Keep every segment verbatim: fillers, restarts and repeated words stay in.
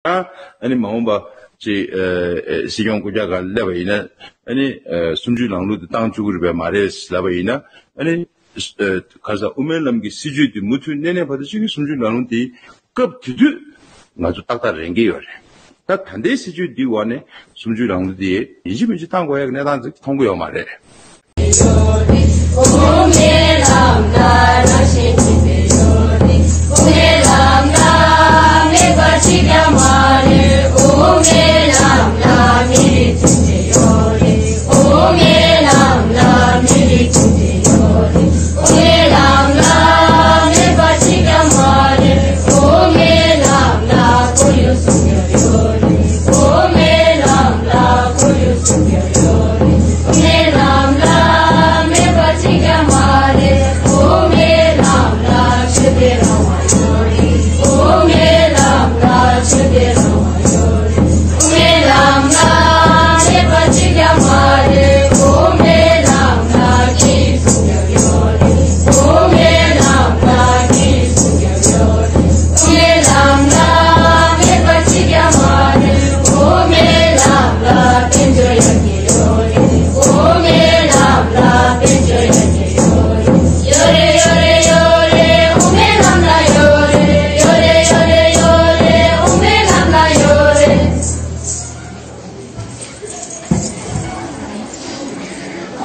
ཨ་ནི་མ་འོངས་པ་ཅིག་ཨ་ཨ་སྲིད་སྐྱོང་སྐུ་ཕྱྭ་ག་སླེབས་པ་ཡིན་ན་ཨ་ནི་ཨ་གསུམ་བཅུའི་ལམ་ལུགས་དེ་བཏང་བཅུག་གི་རེད་པས་མ་རེད་ལབ་པ་ཡིན་ན་ཨ་ནི་ཨ་ག་རེ་ཟེར་དབུ་མའི་ལམ་གྱི་སྲིད་བྱུས་དེ་མུ་མཐུད་གནས་གནས་བར་དུ་གཅིག་གི་གསུམ་བཅུའི་ལམ་ལུགས་དེ་སྐབས་དེ་དུས་ང་ཚོ་ཏག་ཏག་རན་གྱི་ཡོད་རེད། ད་ད་ལྟའི་སྲིད་བྱུས་འདིའི་འོག་ནས་གསུམ་བཅུའི་ལམ་ལུགས་འདི་ཡིན་གཅིག་མིན་གཅིག་བཏང་དགོས་ཡག་གནས་སྟངས་ཅིག་མཐོང་གི་ཡོད་མ་རེད།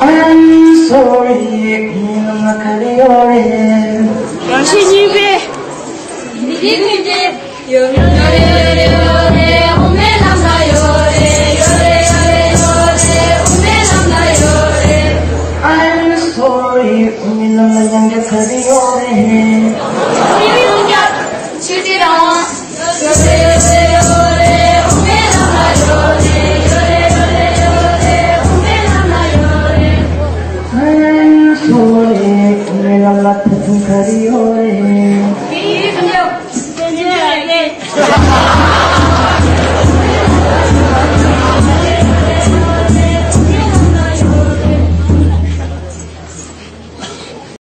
I'm sorry, ཁོང་ལ་ང་ག་རེ་ཡོད་རེད། རང་བཞིན་གཉིས་པའི། འདི་འདི་འདི་འདི། ཡོད་རེད་ཡོད་རེད་ཡོད་རེད་ཡོད་རེད། དབུ་མའི་ལམ་ལ་ཡོད་རེད། ཡོད་རེད་ཡོད་རེད་ཡོད་རེད། དབུ་མའི་ལམ་ལ་ཡོད་རེད། I'm sorry, དབུ་མའི་ལམ་ལ་ཡང་བསྐྱར་ག་རེ་ཡོད་རེད། ཆོས་དད་རང་དབང་། I'm sorry, དབུ་མའི་ལམ་ལ་ད་དུང་ག་རེ་ཡོད་རེད།